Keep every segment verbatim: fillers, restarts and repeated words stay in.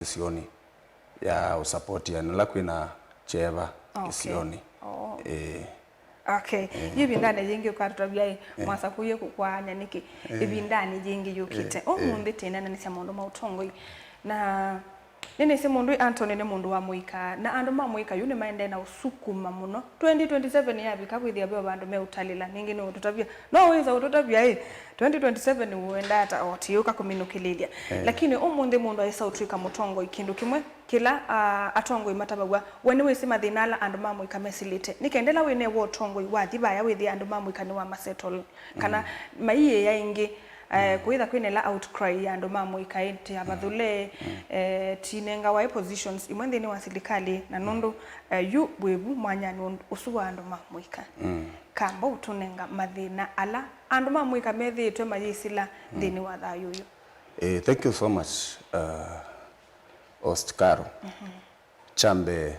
kĩsionĩ ya ũsapoti andũ ala kwĩna kyeva. Okay. Kĩsionĩ. Oh. Ĩĩ. Okay. Yu ĩvindanĩ yĩngĩ ũkatũtavya ĩ, mwasakũie kũkwaanĩa nĩkĩ ĩvindanĩ yĩngĩ yũkĩte? Ũmũnthĩ tĩneenanĩsya maũndũ ma ũtongoi. Na nĩnĩsĩ mũndũ Anthony nĩ mũndũ wa mũika, na andũ ma mũika yu nĩmaendee na ũsukuma mũno. Twenty twenty-seven yavika, wĩthĩa ve o vandũ meũtalĩla. Nĩngĩ nĩũtũtavya, no wĩsa ũtũtavya ĩ, twenty twenty-seven ũenda ata, o tiũka kũminũkĩlĩlya. Lakini ũmũnthĩ mũndũ aĩsa ũtw'ĩka mũtongoi, kĩndũ kĩmwe kĩla, ah, atongoi matavaw'a, we nĩwĩsĩ mathĩna ala andũ ma mũika mesilĩte. Nĩ kenda ĩla wĩ newe ũtongoi, wathi vaya wĩthĩe andũ ma mũika nĩwamasettle, kana maiĩĩa ĩngĩ, eh, kũĩtha kwĩna ĩla outcry ya andũ ma mũika, ĩ, ti avathũle, eh, tinengawa ĩ positions imwe nthĩnĩ wa silikalĩ, na nũndũ, eh, yu wĩ vu mwanyanĩ ũsu wa andũ ma mũika. Kamba ũtũnenga mathĩna ala andũ ma mũika methĩĩtwe mayĩsĩla nthĩnĩ wa thayũ ũyũ. Eh, thank you so much, uh, Host Carol. Kya mbee,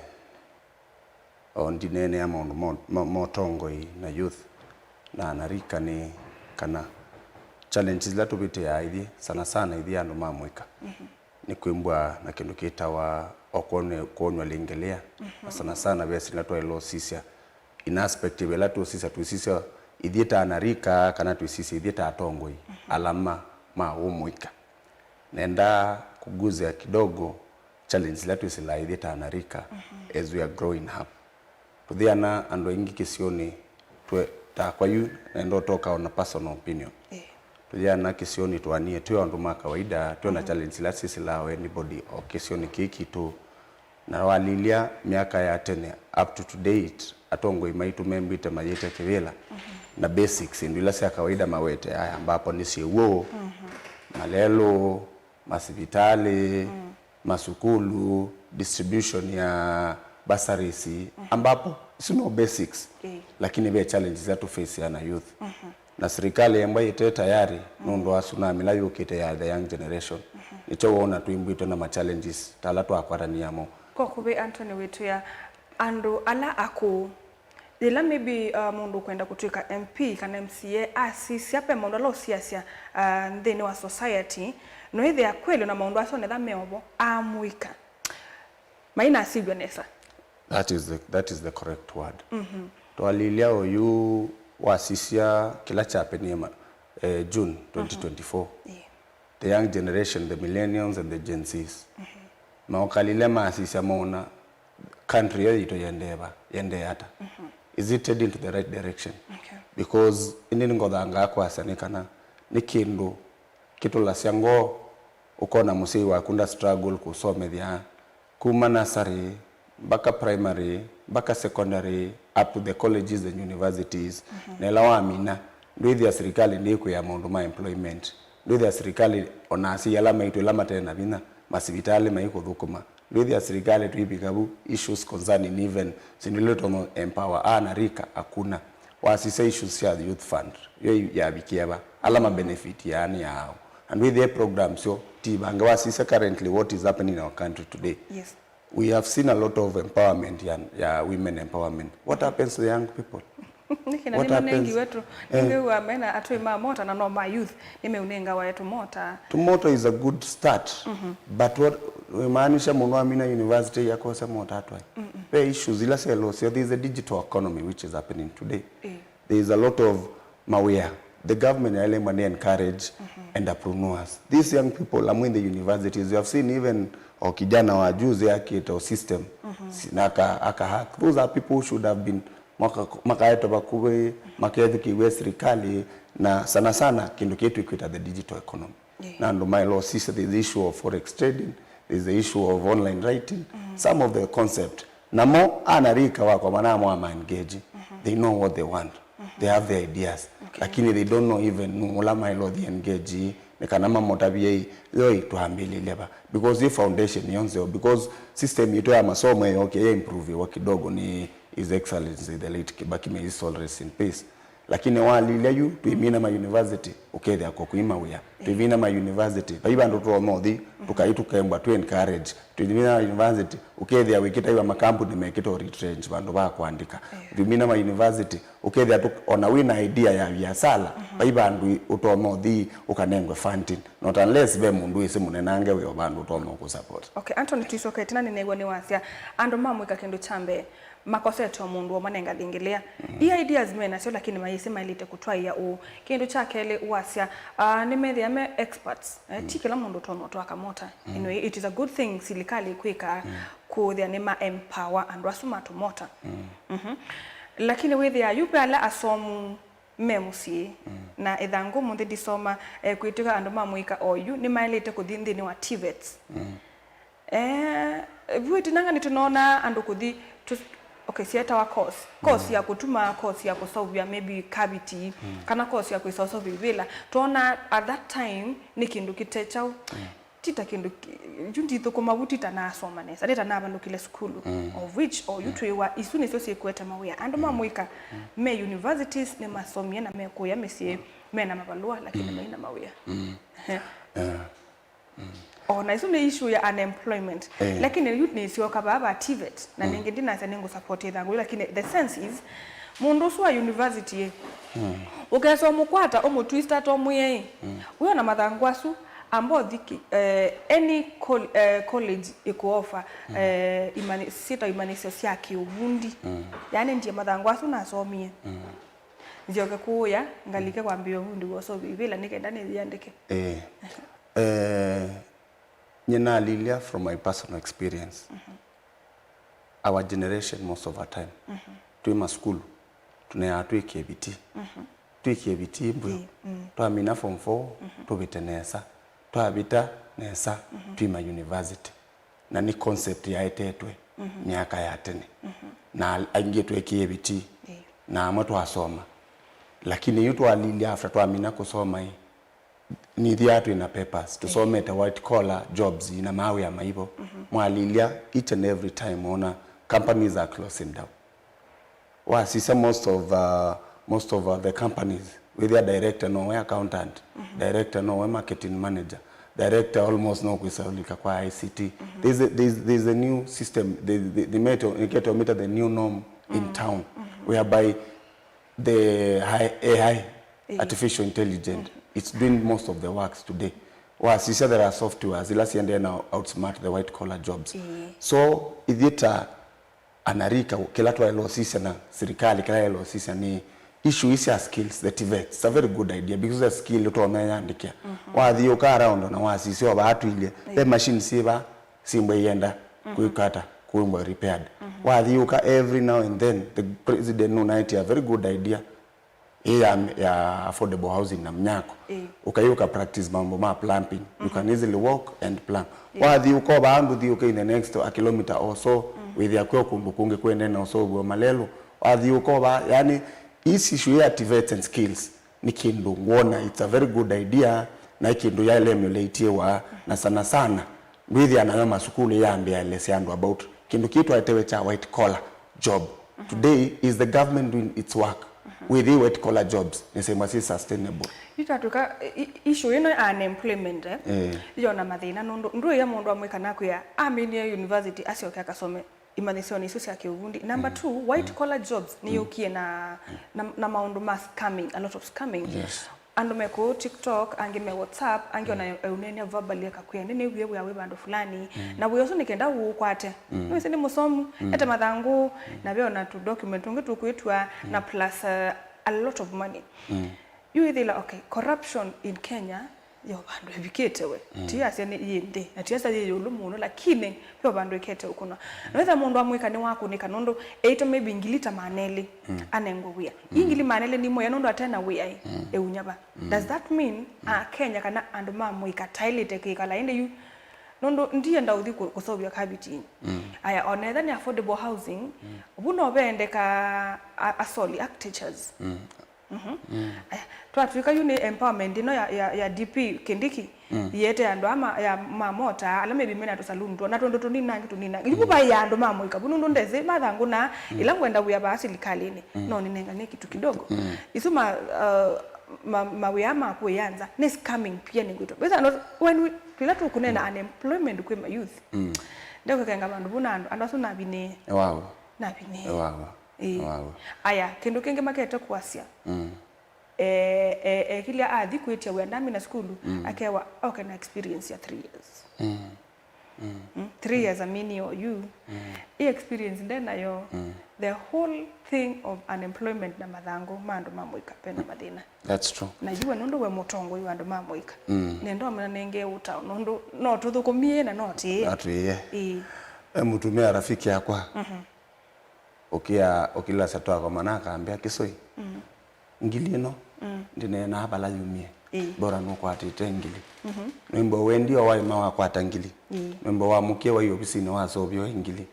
o ndineenea maũndũ mo, mo, ma ũtongoi na youth na anarika nĩ kana challenges ila tũvĩtĩaa ithyĩ, sana sana ithyĩ andũ ma mũika, nĩ kwĩmbwa na kĩndũ kĩtawa o kwonwe-, kwonywa lĩngelea. Na sana sana ve sila twaĩle ũsisya in aspect ĩla tũsisya, twĩsisya ithyĩ ta anarika kana twĩsisya ithyĩ ta atongoi ala ma, ma ũmũika. Nenda kũguzia kidogo challenge ila twĩsĩlaa ithyĩ ta anarika as we are growing up. Tũthiana andũ aingĩ kĩsionĩ twe, takwa yu nenda ũtoka on a personal opinion. Tũthiana kĩsionĩ twanie twĩ andũ ma kawaida, twĩ na challenge ila syĩsĩlaa o anybody o kĩsionĩ kĩĩ kitũ. Na walilya myaka ya tene up to, to date, atongoi maitũ membĩte mayĩte kĩvĩla na basics, syĩndũ ila sya kawaida mawete aya, ambapo nĩ syĩw'ũ, malelũ, masivitalĩ, masukulu, distribution ya bursaries, ambapo isu no basics, lakini ve challenges ya tũface ana youth. Na sirikali embwa yĩte tayari nũndũ wa tsunami ĩla yũkĩte ya the young generation. Nĩkyo wona twĩmbwĩtwe na ma challenges ta ala twakwatania mo. Kwa kũvĩ Anthony wĩtwĩa andũ ala akũũ, yĩla maybe, uh, mũndũ ũkwenda kũtw'ĩka M P kana M C A asisya, ve maũndũ ala ũsiasya, uh, nthĩnĩ wa society, no ĩthĩa kwĩlĩ na maũndũ asu onetha meovo amũika. Mainasilw'a nesa. That is the, that is the correct word. Twalilya oyu wasisya kĩla kyapenie ma, eh, June twenty twenty-four. The young generation, the millennials and the Gen Zs, maokalile masisya mona country yo yitũ yendee va, yendee ata? Is it heading to the right direction? Okay. Because ĩndĩ nĩngothangaa kwasya nĩ kana nĩ kĩndũ kĩtũlasya ngoo, ũkona mũsyai waku nda struggle kũsomethya kuma nursery, mpaka primary, mpaka secondary, up to the colleges and universities. Na ĩla wamina, ndwĩthĩa sirikali ndĩkwĩa maũndũ ma employment. Ndwĩthĩa sirikali ona asyai ala maitũ ĩla mate na vinya, masivitalĩ maikũthũkũma. Ndwĩthĩa sirikali twĩvika vu issues concerning even syĩndũ ila itonya empower ana rika, hakuna. Wasisya issues sya youth fund, yo yavikie va? Ala mabenefitiaa nĩ aũ? Na ndwĩthĩe programs syo ti vange. Wasisya currently what is happening in our country today. Yes. We have seen a lot of empowerment ya, ya women empowerment. What happens to the young people? Nĩkĩ na nĩmanengiwe tu. Nĩngĩw'a mena atũi ma mota na no ma youth nĩmeũnengawa tũmota. Tũmota is a good start. But what, imaanisha mũndũ amina university akosa mota atwae? Ve issues ila syelosyo, there is a digital economy which is happening today. There is a lot of mawĩa. The government yaĩle mwa nĩ encourage entrepreneurs. These young people amwe in the universities, you have seen even o kijana wa juzi akĩte o system, si-, na aka, aka hack. Those are people who should have been maka-, makaetwe vakuvĩ, makethukĩw'e sirikali, na sana sana kĩndũ kĩĩ twĩkwĩta the digital economy. Na andũ maĩle ũsisya, there's the issue of forex trading, there's the issue of online writing, some of the concept. Namo ana rika wakwa manamwa ma engage, they know what they want, they have their ideas, lakini they don't know even nũ ũla maĩle ũthi engage, nĩ kana mamũtavye ĩ, yo ĩ twambĩlĩlya va, because ĩ foundation yo nzeo, because system yitũ ya masomo ĩyoke ya improvewa kidogo nĩ His Excellency the late Kibaki, may his soul rest in peace. Lakini walilya yu twĩmina ma university, ũkethĩa ko kwĩ mawĩa. Twĩvina ma university, vai vandũ tũtonya ũthi, tũkai tũkembwa, tũ encourage. Twĩvina ma university, ũkethĩa wĩkĩtaiwa makambuni mekĩta retrench vandũ va kũandĩka. Twĩvina ma university, ũkethĩa tũ-, ona wĩ na idea ya viasala, vai vandũ ũtonya ũthi ũkanengwe funding. Not unless ve mũndũ wĩsĩ mũnenange wĩ o vandũ ũtonya kũ support. Okay, Anthony, tũisoke tena, nĩnew'a nĩwasya andũ ma mũika kĩndũ kya mbee makosete o mũndũ ũmanenga thingĩlĩa. Ii ideas me nasyo, lakini mayĩsĩ maĩlĩte kũtwaĩa ũũ. Kĩndũ kya kelĩ, wasya, ah, nĩmethĩa me experts. Eh, ti kĩla mũndũ ũtonya ũtwaa kamota. Anyway, it is a good thing silikalĩ kwĩka kũthĩa nĩma empower andũ asu ma tũmota. Mhm. Lakini wĩthĩa yu ve ala asomu me mũsyĩ, na ĩthangũ ũmũnthĩ ndisoma, eh, kwĩtw'ĩka andũ ma mũika oyu nĩmaĩlĩte kũthi nthĩnĩ wa TVETs. Eh, vu ĩtinanga nĩtũnona andũ kũthi tũ-, okay, syetawa course. Course ya kũtuma, course ya kũseũvya maybe cavity, kana course ya kwĩsa ũseũvya ivĩla. Twona at that time nĩ kĩndũ kĩte kyaũ. Ti ta kĩndũ ki-, yu ndithũkũma vu, ti ta nasoma nesa, nĩ ta navalũkile sukulu. Of which, o yu twĩwa, isu nĩsyo syĩkwete mawĩa. Andũ ma mũika me universities nĩmasomie na mekũya mĩsyĩ, mena mavalũa, lakini maina mawĩa. Ehe. O na isu nĩ issue ya unemployment. Eh. Lakini yu nĩsyoka vaa va TVET, na ningĩ ndinasya nĩngũ support ĩthangũ yu, lakini the sense is, mũndũ ũsu wa university ĩ, ũkesa ũmũkwata, ũmũtwista, ũmwĩe ĩ, wĩ o na mathangũ asu, amba ũthi ki-, eh, any col-, eh, college ĩkũ offer, eh, imani-, syĩtawa imanyĩsyo sya kĩũvundi. Yaani ndie mathangũ asu nasomie. Nzyoke kũũya, ngalike kwambĩĩa ũvundi wa ũseũvya ivĩla nĩ kenda nĩyĩandĩke. Eh. Eh, nyie nalilya from my personal experience. Our generation most of our time, twĩ masukulu, tũneaa twĩkĩe vitii. Twĩkĩe vitii mbw'ĩũ. Twamina form four, tũvĩte nesa. Twavĩta nesa, twima university. Na nĩ concept yaetetwe myaka ya tene. Na aingĩ twekĩe vitii. Na amwe twasoma. Lakini yu twalilya after twamina kũsoma ĩ, nĩthĩaa twĩ na papers, tũsomete white collar jobs na mawĩa maivo. Mwalilya each and every time, ona companies are closing down. Wasisya most of, uh, most of, uh, the companies, wĩthĩa director nowe accountant, director nowe marketing manager, director almost no kwĩsa ũlika kwa ICT. There's a, there's, there's a new system, they, they, they made, nĩketũmĩta the new norm in town, whereby the high A I, artificial intelligence, it's doing most of the works today. Wasisya, there are softwares ila siendee na outsmart the white collar jobs. So ithyĩ ta anarika, kĩla twaĩle ũsisya na sirikali, kĩla yaĩle ũsisya nĩ issue ii sya skills, the TVETs. It's a very good idea because the skill ũtonya yandĩkĩa. Wathiũka around na wasisya o vaa twilye, ve machine syĩ vaa, simbwa ienda kwĩkata, kũimbwa repaired. Wathiũka every now and then, the president nũnaĩtye a very good idea ĩ ya, ya affordable housing na mnyako. Ũkaiũka practice mambo ma plumbing. You can easily walk and plumb. Wathi ũkova nduthi ũke in the next a kilometer or so, wĩthĩa kwĩ o kũndũ kũngĩ kwendee na ũseũvyo malelũ. Wathi ũkova, yani, isi issue ya TVETs and skills nĩ kĩndũ ngwona it's a very good idea, na ĩ kĩndũ yaĩle emulate-ĩwa, na sana sana ndwĩthĩa nayo masukulu yambĩa elesya andũ about kĩndũ kĩĩ twaetewe kya white collar job. Today, is the government doing its work? Wĩthĩe white collar jobs nĩsembwa syĩ sustainable? Yu twatwĩka, i-, issue ĩno ya unemployment, eh, yona mathĩna nũndũ ndwĩĩa mũndũ amwĩka nakwĩa aminie university asyoke akasome imanyĩsyonĩ isu sya kĩũvundi. Number two, white collar jobs nĩyũkie na, na, na maũndũ ma scamming, a lot of scamming. Andũ me kũũ TikTok, angĩ me WhatsApp, angĩ ona eũneenea verbally akakwĩa, "Nĩ, nĩw'ĩe wĩa wĩ vandũ fulani." Na wĩa ũsu nĩ kenda ũũkwate. Nĩwĩsĩ nĩ mũsomu, ete mathangũ, na ve ona tũ document tũngĩ tũkwĩtw'a, na plus, uh, a lot of money. Yu ĩthĩla, okay, corruption in Kenya yo vandũ ĩvikĩte we. Ti asya nĩ yĩ nthĩ, na ti asya yĩ ĩũlũ mũno, lakini yo vandũ ĩkete ũkũnwa. Na wĩtha mũndũ amwĩka nĩ wakũnĩka nũndũ eĩtwe maybe ngili ta maana elĩ anengwe wĩa. Ii ngili maana elĩ nĩ moya nũndũ ate na wĩa ĩ, eũnya va? Does that mean a Kenya kana andũ ma mũika taĩlĩte kwĩkala ĩndĩ yu? Nũndũ ndienda ũthi kũ-, kũseũvya cavity. Aya, ona etha nĩ affordable housing, vu no veendeka a-, asoli, architectures. Aya, twatw'ĩka yu nĩ empowerment ĩno ya, ya, ya DP Kindiki, yĩete andũ ama, ya, ma mota, ala maybe mena tũsaluni twoo, na tũndũ tũninangi, tũninangi. Yu vu vai ya andũ ma mũika, vu nũndũ ndesĩ mathangũ na, ĩla ngwenda wĩa vaa silikalĩnĩ, no ninengane kitu kidogo. Isu ma, uh, ma, mawĩa ma kũĩa nza nĩ scamming pia nĩkwĩtwa. Wĩtha no, when we, twĩla tũkũneena unemployment kwĩ ma youth. Ndekũkenga vandũ vu na andũ, andũ asu navinĩe. Wow. Navinĩe. Wow. Ĩĩ. Wow. Aya, kĩndũ kĩngĩ makete kũasya. E, e, ekilya athi kwĩtya wĩa ndamina sukulu, akewa oke na experience ya three years. Mm, three years amini o yu. I experience nde nayo, the whole thing of unemployment na mathangũ ma andũ ma mũika pena mathĩna. That's true. Na yu we nũndũ we mũtongoi wa andũ ma mũika, nenda ũmena nenge ũtao nũndũ no tũthũkũmie na no tĩĩ. Atwĩe. Ĩĩ. E mũtumĩa rafiki yakwa. Ũkĩa, ũkĩlasya twakoma na akambĩa, "Kĩsũi, ngili ĩno ndineenaa vala yumie. Ĩĩ. Bora nũkwatĩte ngili." Nũimbo wendie o waima wakwata ngili. Ĩĩ. Nũimbo wamũkie wai ovisinĩ waseũvya ĩ ngili.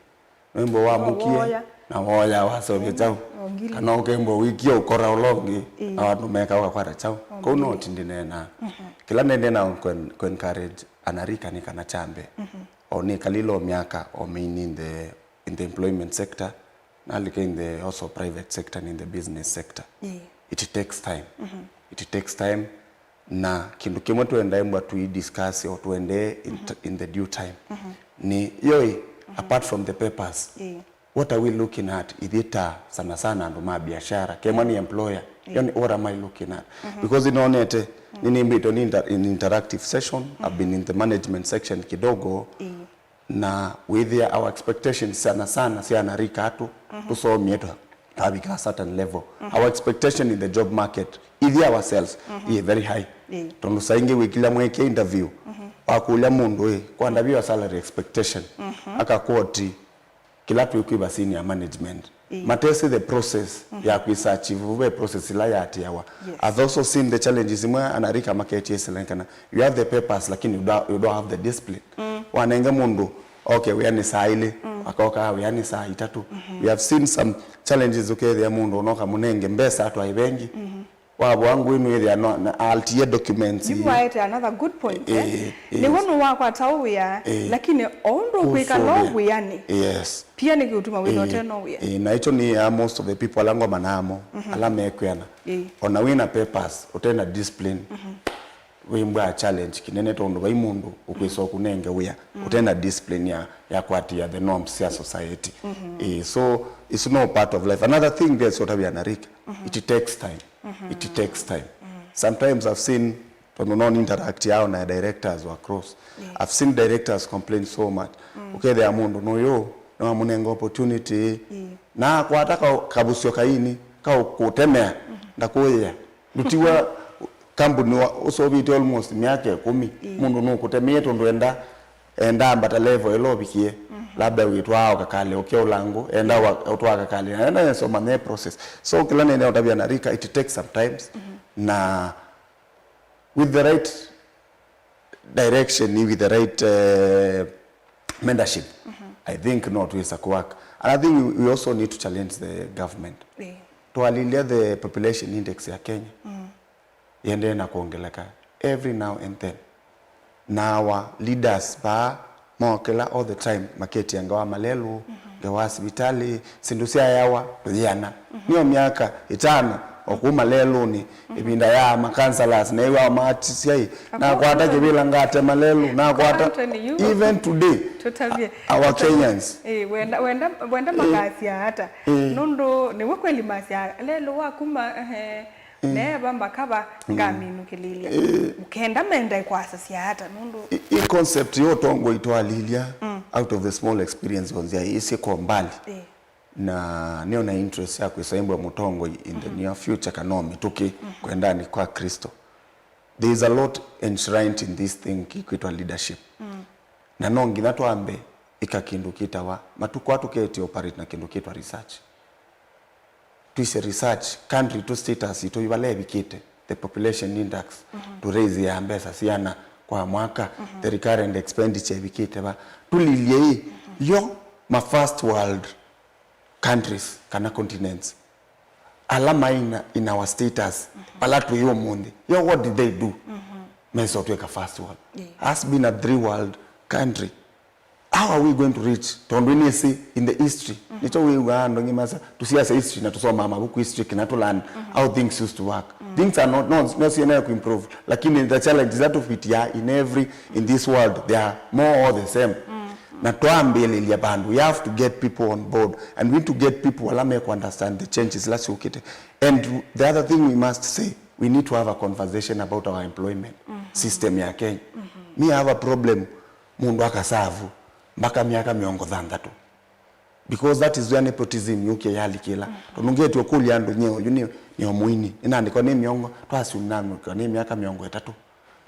Nũimbo wamũkie woya. Na woya waseũvya kyaũ. O ngili. Kana ũkembo wikie ũkora ũla ũngĩ, ĩĩ, na andũ meka ũkakwata kyaũ. O kũu ngili. No ti ndineenaa. Kĩla nende na kũ-, kũ-, encourage anarika nĩ kana kyambe. O nĩkalile o myaka o main in the in the employment sector, nalika in the also private sector and in the business sector. Ĩĩ. It takes time. It takes time. Na kĩndũ kĩmwe tũendae mbwa tũi discuss o tũendee in, t- in the due time. Nĩ yoi, apart from the papers, ĩĩ, what are we looking at? Ithyĩ ta sana sana andũ ma biashara, kemwa nĩ employer, ĩĩ, yo nĩ what am I looking at? Because nĩnonete, nĩnĩmbĩtwe nĩ inter- in interactive session, I've been in the management section kidogo, ĩĩ. Na wĩthĩa our expectations sana sana sya anarika atũ, tũsomie twa, twavika a certain level. Our expectation in the job market, ithyĩ ourselves, ĩ very high. Ĩĩ. Tondũ saa ingĩ wĩkĩlya mweke interview, wakũlya mũndũ, "Ĩ, kwa ndavya your salary expectation?" Akakwoti kĩla twĩkwĩva senior management. Ĩĩ. Matesĩ the process ya kwĩsa achieve, ve process ila yaatĩawa. Yes. I've also seen the challenges imwe anarika maketie selengana. You have the papers, lakini you don't, you don't have the discipline. Wanenge mũndũ oke wĩanĩ saa ilĩ, akoka wĩanĩ saa itatũ. We have seen some challenges, ũkethĩa mũndũ ũnoka mũnenge mbesa atwae vengi. Wavoa ngũĩ nĩwĩthĩa no, na altie documents. Yu waete another good point, eh? Ĩĩ, ĩĩ. Nĩw'o nũwakwata wĩa, ĩĩ, lakini o ũndũ ũkwĩka no wĩanĩ. Yes. Pia nĩkĩũtuma wĩtha ũte no wĩa. Ĩĩ, na ĩkyo nĩ ya most of the people ala ngoma namo, ala mekwĩana. Ĩĩ. Ona wĩna papers, ũtena discipline, wĩmbwa challenge kĩnene tondũ vai mũndũ ũkwĩsa ũkũnenge wĩa, ũtena discipline ya, ya kwatĩa the norms sya society. Ĩĩ, so it's no part of life. Another thing there, sort of anarika, it takes time. It takes time. Sometimes I've seen, tondũ no interact yao na directors wa cross. Yes. I've seen directors complain so much. Ũkethĩa mũndũ nũyũ, nĩwamũnenga opportunity. Na akwata ka-, kavusyo kaini, kaũkũtemea, ndakũĩĩa. Ndutiwa kambuni wa, ũsovĩte almost myaka ĩkũmi, mũndũ nũkũtemie tondũ enda, enda ambata level ĩla ũvikie. Labda wĩtwaa ũkakale ũke ũlangũ, enda wa-, ũtwaa kakale, enda nesoma ne process. So kĩla nene ũtavya na rika, it takes some times. Na with the right direction, with the right, uh, mentorship, I think no twĩsa kũwork. And I think we, we also need to challenge the government. Ĩĩ. Twalilya the population index ya Kenya. Yendee na kwongeleka every now and then. Na our leaders vaa mokĩla all the time, makĩtie ngewa malelũ, ngewa sivitali, syĩndũ syaeawa tũyĩana. Nĩyo myaka ĩtano o kũu malelũnĩ, ĩvinda ya makansalas, neew'a maatisya ĩ, nakwata kĩvĩla ngate malelũ, nakwata even today, our Kenyans. Ĩĩ, wenda, wenda, wenda makasya ata? Nũndũ nĩw'o kweli masya lelũ wakuma, ehe, neeva mbakava ngaminũkĩlĩlya. Mũkenda menda kwasasya ata nũndũ ĩ, ĩ concept ya ũtongoi twalilya out of the small experience onzia ĩsĩ kwa mbali. Na nĩona interest ya kwĩsa ĩmbwe mũtongoi in the near future kana o mĩtũkĩ kwendani kwa Kristo. There is a lot enshrined in this thing kĩkwĩtwa leadership. Na no nginya twambe ĩka kĩndũ kĩtawa, matukũ aa tũketi operate na kĩndũ kĩtwa research. Twĩsĩ research, country to status itũ vala ĩvikĩte, the population index, to raise ya mbesa siana kwa mwaka, the recurrent expenditure ĩvikĩte va. Tũlilye ĩ, yo ma first world countries kana continents, ala maina in our status, vala twĩ ũmũnthĩ, yo what did they do? Mesa ũtwĩka first world. Us being a three world country, how are we going to reach? Tondũ nĩsĩ in the history. Nĩkyo wĩw'aa andũ angĩ masa, tũsiasa history na tũsomaa mavuku history kĩna tũ learn how things used to work. Things are not, no, no sienee kuimprove, lakini the challenges that we are in every, in this world, they are more or the same. Na twambĩlĩlya vandu, we have to get people on board, and we need to get people ala meku understand the changes ila syũkĩte. And the other thing we must say, we need to have a conversation about our employment system ya Kenya. Me, I have a problem, mũndũ akasavu mpaka myaka mĩongo thanthatũ, because that is where nepotism yũkie yalikĩla. Tondũ ngetio kũlya andũ, nye ũyu nĩ, nĩ o mũini, nĩnaandĩkwa nĩ mĩongo, twasumnamĩkwa nĩ myaka mĩongo ĩtatũ.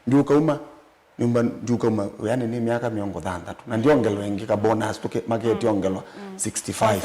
Ndiũkauma nyũmba, ndiũkauma, yani, nĩ myaka mĩongo thanthatũ, na ndiongelwa ĩngĩ ka bonus tũke, maketiongelwa sixty-five.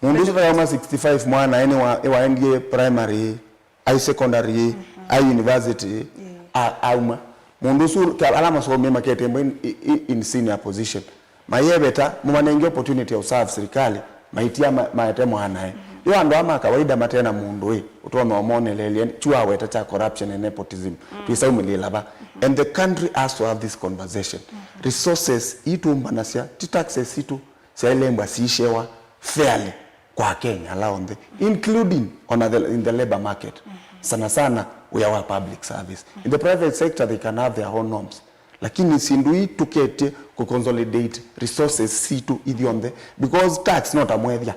Mũndũ ũsu tayauma sixty-five, mwana ene wa, waendie primary, ai secondary, ai university, a-, auma. Mũndũ ũsu, ka-, ala masomie maketembwa in, in, in senior position, mayeveta, mũmanenge opportunity ya userve serikali, maitia ma-, maete mwanae. Yo andũ aa ma kawaida matena mũndũ ĩ, ũtonya ũmonelelya, chua weta cha corruption and nepotism. Twisaumĩlĩla va. And the country has to have this conversation. Resources itũmbanasya, ti taxes itũ, syaĩlembwa siishewa fairly kwa Kenya ala onthe, including on the, in the labor market. Sana sana wĩa wa public service. In the private sector, they can have their own norms. Lakini sindu ii tũketye kũconsolidate resources sitũ ithyonthe, because tax no ta mwethya.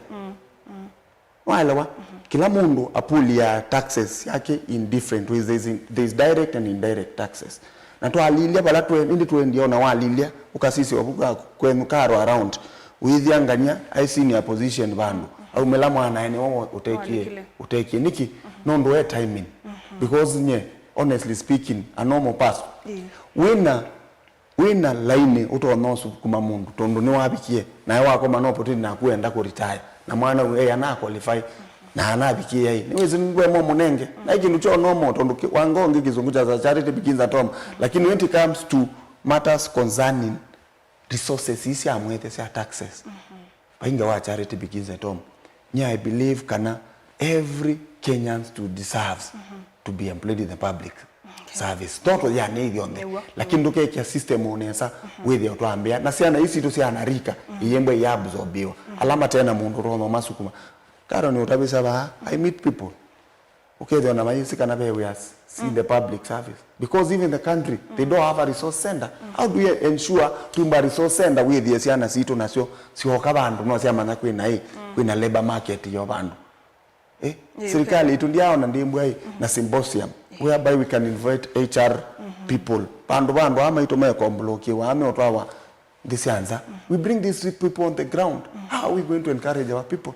Waelewa? Kĩla mũndũ apulia taxes yake in different ways. There's in, there's direct and indirect taxes. Na twalilya vala twe, indi twendia ona walilya, ũkasisya ũvuka kwenyu karo around. Wĩthĩa ngania ai senior position vandu. Aumĩla mwanae nĩwe ũtekie, ũtekie. Nĩkĩ? Nũndũ e timing. Because nye, honestly speaking, a normal person. Wĩna Wĩna lainĩ ũtonya ũsukuma mũndũ tondũ nĩwavikie, nae wakoma na opportunity naku wenda kũretire, na mwana ũyũ eĩ ana qualify, na anavikie ĩ, nĩwĩsĩ ndwema ũmũnenge. Na ĩ kĩndũ kyo normal tondũ kĩ-, wanga ũngĩ kĩsũngũ kya charity begins at home. Lakini when it comes to matters concerning resources ii sya mwĩthya sya taxes, vaingĩ wa charity begins at home. Nye I believe kana every Kenyans to deserves to be employed in the public service. Toto ya nĩ ithyonthe. Nĩw'o. Lakini ndũkekĩa system ũnesa wĩthĩa ũtwambĩa. Na syana ii sitũ syana rika, iyĩmbwa iyaabsorbiwa. Ala matena mũndũ ũtonya masukuma. Karo nĩ ũtavĩsa vaa, I meet people. Ũkethĩa ona mayĩsĩ kana ve wĩa s-, si the public service. Because even the country, they don't have a resource center. How do we ensure tumba resource center wĩthĩe syana sitũ nasyo syoka vandũ no syamanya kwĩna ĩ, kwĩna labor market yo vandũ? Eh? Ĩ, serikali itũ ndyaona ndĩmbwa ĩ, na symposium, whereby we can invite H R people. Vandũ vandũ aa maitũ mekombolokiwa, ame ũtwawa nthĩ sya nza. We bring these people on the ground. How are we going to encourage our people?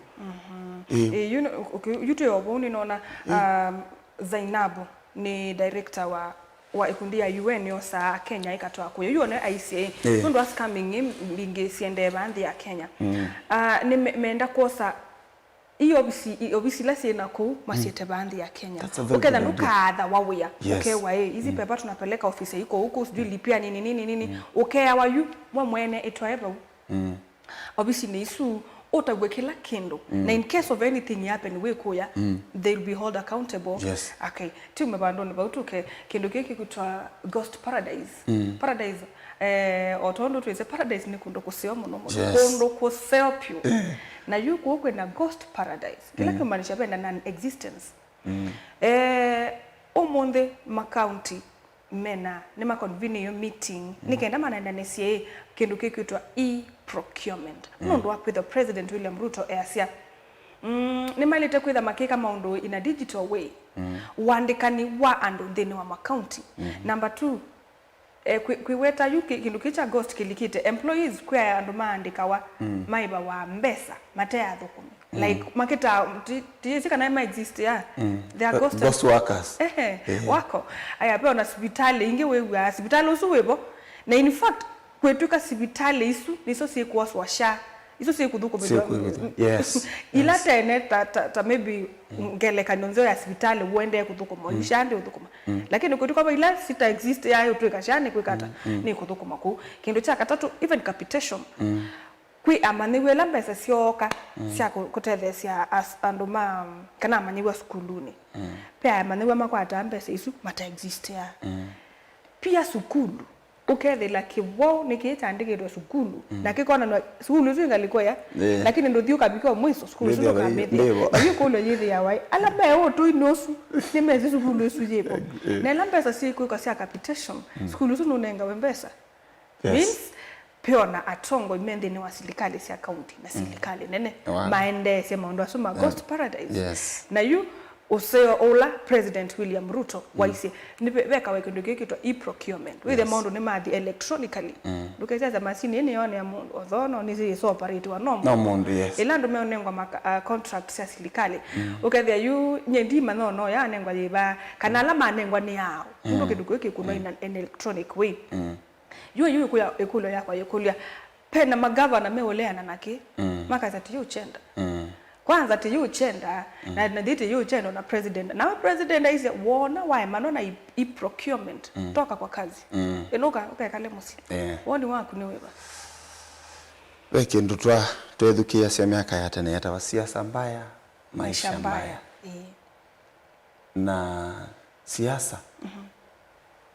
Eh. Eh, you know, okay, yu twĩ o vau nĩnona, um, Zainabu nĩ director wa, wa ikundi ya U N yosaa Kenya ĩkatwaa kũya. Yu one aisye, eh, nũndũ wa scamming ĩ mbingĩ siendee vaa nthĩ ya Kenya. Ah, nĩ me-, menda kwosa ii ovisi, i ovisi ila syĩ na kũu masiĩte vaa nthĩ ya Kenya. That's a very good idea. Ũketha ndũkaathawa wĩa. Yes. Ũkewa ĩ, hizi pepa tunapeleka ofisi iko huku, sijui lipia nini, nini, nini. Ũkeawa yu, we mwene ĩtwae vau. Ovisinĩ isu, ũtavw'e kĩla kĩndũ. Na in case of anything happen wĩ kũya, they'll be held accountable. Yes. Okay, tiume vandũnĩ vau tũke, kĩndũ kĩĩ kĩkwĩtwa Ghost Paradise. Paradise, eh, o tondũ twĩsĩ Paradise nĩ kũndũ kũseo mũno mũno. Yes. Kũndũ kũseo pyũ. Eh. Na yu kũu kwĩna Ghost Paradise. Kĩla kĩmaanisha vena non-existence. Eh, ũmũnthĩ ma county mena, nĩmaconvene yo meeting, nĩ kenda manendanĩsye kĩndũ kĩkwĩtwa e-procurement. Nũndũ wa kwĩthwa President William Ruto easya, mm, nĩmaĩlĩte kwĩtha makĩka maũndũ in a digital way. Wandĩkani wa andũ nthĩnĩ wa makaunti. Number two, eh, kwĩ-, kwĩweta yu kĩ-, kĩndũ kĩ kya ghost kĩlikĩte, employees kwĩ andũ maandĩkawa, maĩvawa mbesa mate athũkũmi. Like, makĩta, ti-, tiĩsĩ kana ma exist ya. They are ghost workers. Ehe, wako. Aya, ve ona sivitalĩ ingĩ wĩw'aa, sivitalĩ ũsu wĩvo. Na in fact, kwĩtw'ĩka sivitalĩ isu nĩsyo syĩkwoswa sha. Isu syĩkũthũkũmĩthwa. Yes. Ila tene, ta, ta, ta maybe ngelekany'o nzeo ya sivitalĩ ũendee kũthũkũma, sha ndĩ ũthũkũma. Lakini kwĩtw'ĩka va ila sita exist ya ũtw'ĩka sha nĩ kwĩka ata, nĩ kũthũkũma kũu. Kĩndũ kya katatũ, even capitation. Kwĩ amanyĩw'a ĩla mbesa syooka sya kũ-, kũtetheesya as-, andũ ma, kana amanyĩw'a sukulunĩ. Pe amanyĩw'a makwataa mbesa isu mata existea. Pia sukulu, Ũkethĩla kĩwau nĩ kĩĩ kyandĩkĩtwe sukulu, mm, na kĩkonanwa sukulu ĩsu ĩngaliko ya, eh, lakini ndũthi ũkavika o mwiso, sukulu ĩsu ndũkamĩthĩa. Ndĩvo. Na yu kũlyo yĩthĩawa ĩ, ala me ũtũinĩ ũsu nĩmesĩ sukulu ĩsu yĩvo. Eh. Na ĩla mbesa syĩkwĩkwa sya capitation, mm, sukulu ĩsu nũnengawe mbesa. Yes. Means, peona atongoi me nthĩnĩ wa silikalĩ sya kaunti na, mm, silikalĩ nene, wow, maendeesye maũndũ asu ma, yeah, ghost paradise. Yes. Na yu ũseo ũla President William Ruto, mm, waisye, nĩ ve-, vekawe kĩndũ kĩkĩtwa e-procurement. Wĩthĩa, yes, maũndũ nĩmathi electronically. Mm. Ndũkesya masini ĩĩ nĩyonea mũndũ, although no nĩsyĩsoperatiwa no mũndũ. No mũndũ, yes. Ĩla andũ meũnengwa maka-, uh, contract sya silikalĩ. Mm. Ũkethĩa yu, nye ndimanya no, no yanengwa yĩva, kana ala manengwa nĩ aũ. Nũndũ, mm, kĩndũ kĩu kĩkunwa, mm, in an electronic way. Mm. Yu, yu ĩkũya-, ĩkũlyo yakwa yĩkũlya, pe na magavana meũleana na kĩ? Mm. Makasya, "Tũyĩũkyenda." Mm. Kwanza, "Tũyĩũkyenda," mm, na, na ti, "Tũyĩũkyenda na president." Nawe president aisye, "Wona waemanwa na e-, e-procurement, mm, toka kwa kazi." Mm. Ĩnũka, ũkekale mũsyĩ. Eh. Woni waku nĩ wĩva? Ve kĩndũ twa, twethukĩĩasya myaka ya tene yetawa siasa mbaya, maisha mbaya. Ĩĩ. Na siasa, mhm,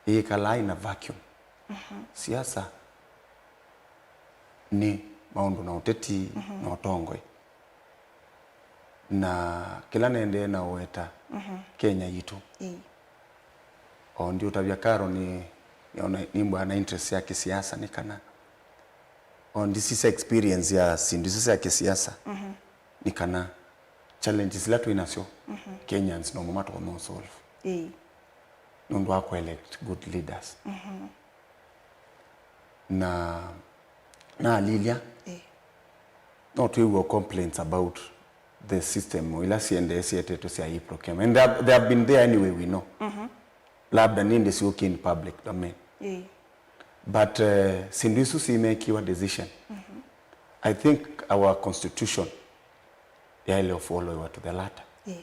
yĩkalaa in a vacuum. Mhm. Siasa nĩ maũndũ na ũteti, mhm, na ũtongoi. Na kĩla nendee na ũweta, mhm, Kenya yitũ. Ĩĩ. O ndiũtavya Carol nĩ, nĩona nĩmbwaa na interest ya kĩsiasa nĩ kana, o ndisisya experience ya syĩndũ isu sya kĩsiasa, mhm, nĩ kana challenges ila twĩ nasyo, mhm, Kenyans no mo matonya solve. Ĩĩ. Nũndũ wa kũ elect good leaders. Mhm. Na nalilya, ĩĩ, no twĩw'a complaints about the system ila siendee sietetwe sya e-procurement. And they have, they have been there anyway, we know. Mhm. Labda nĩndĩ syũkie in public domain. Ĩĩ. But, uh, syĩndũ isu simekiwa decision. Mhm. I think our constitution yaĩle ũfollowiwa to the latter. Ĩĩ.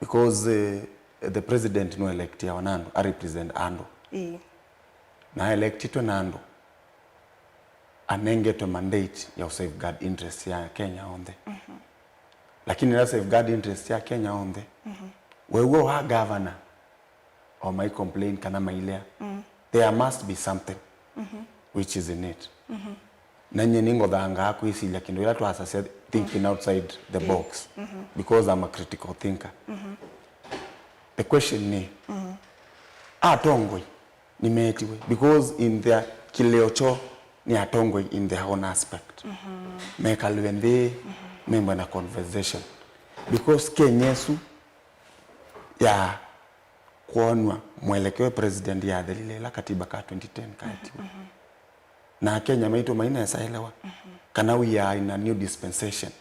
Because, uh, the president no electiawa na andũ, a represent andũ. Ĩĩ. Na electitwe na andũ, anengetwe mandate ya safeguard interest ya Kenya onthe. Mhm. Lakini na safeguard interest ya Kenya onthe, mhm, wew'o wa governor o mai complain kana mailea, mm, there must be something, mhm, which is in it. Mhm. Na nyie nĩngothangaa kwĩsilya kĩndũ ĩla twasasya thinking, mm, outside the, ĩĩ, box, mhm, because I'm a critical thinker. Mhm. The question nĩ, mhm, atongoi nĩmeetiwe because in their kĩlĩo kyoo nĩ atongoi in their own aspect. Mhm. Mekalwe nthĩ, mhm, membwe na conversation. Because Kenya ĩsu ya kwonw'a mwelekeo president yathelile ĩla katiba ka twenty ten kaetiwe. Mhm. Na Akenya maitũ mainesa elewa, mhm, kana we are in a new dispensation.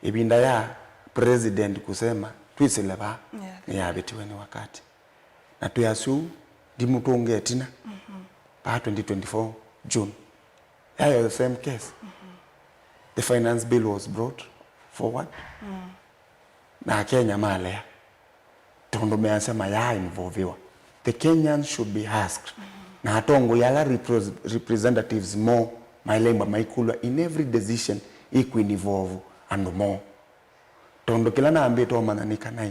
Ĩvinda ya president kusema, "Twĩsĩle vaa," yeah, nĩyavĩtiwe nĩ wakati. Na twĩ asu, ndimũtũnge ĩtina, mhm, vaa twenty twenty-four June. Yayo the same case. Mhm. The finance bill was brought forward. Mm. Na Akenya malea. Tondũ measya mayaa involviwa. The Kenyans should be asked. Mm. Na atongoi ala repres-, representatives moo maĩle mba maikũlw'a in every decision ĩkũ involve andũ moo. Tondũ kĩla nambĩte ũmanya nĩ kana,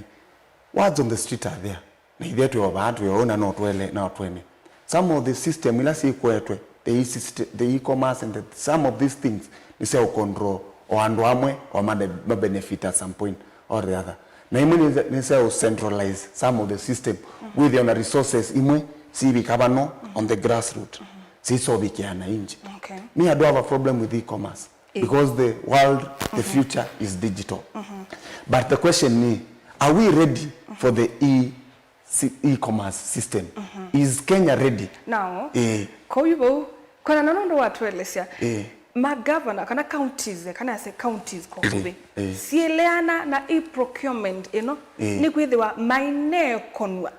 words on the street are there. Na ithyĩ twĩ o vaa, twĩ o na no twele, no tweme. Some of the system ila syĩkwetwe, the e-syst-, the e-commerce and the, some of these things, nĩ sya control o andũ amwe, o made, ma benefit at some point or the other. Na imwe nĩ, nĩ sya centralize some of the system, mhm, wĩthĩa ona resources imwe sivika vano, mhm, on the grassroot, mhm, sisovikĩa na inji. Okay. Me, I don't have a problem with e-commerce. Eh. Because the world, the, mhm, future is digital. Mhm. But the question ni, are we ready, mhm, for the e-, si-, e-commerce system? Mhm. Is Kenya ready? Now, eh, kau yu vau, kwana na nũndũ watũelesya, eh, ma governor kana counties, kana ase counties kwa, eh, ũkuvĩ, eh, sieleana na e-procurement ĩno, eh, nĩ kwĩthĩwa mainekonwa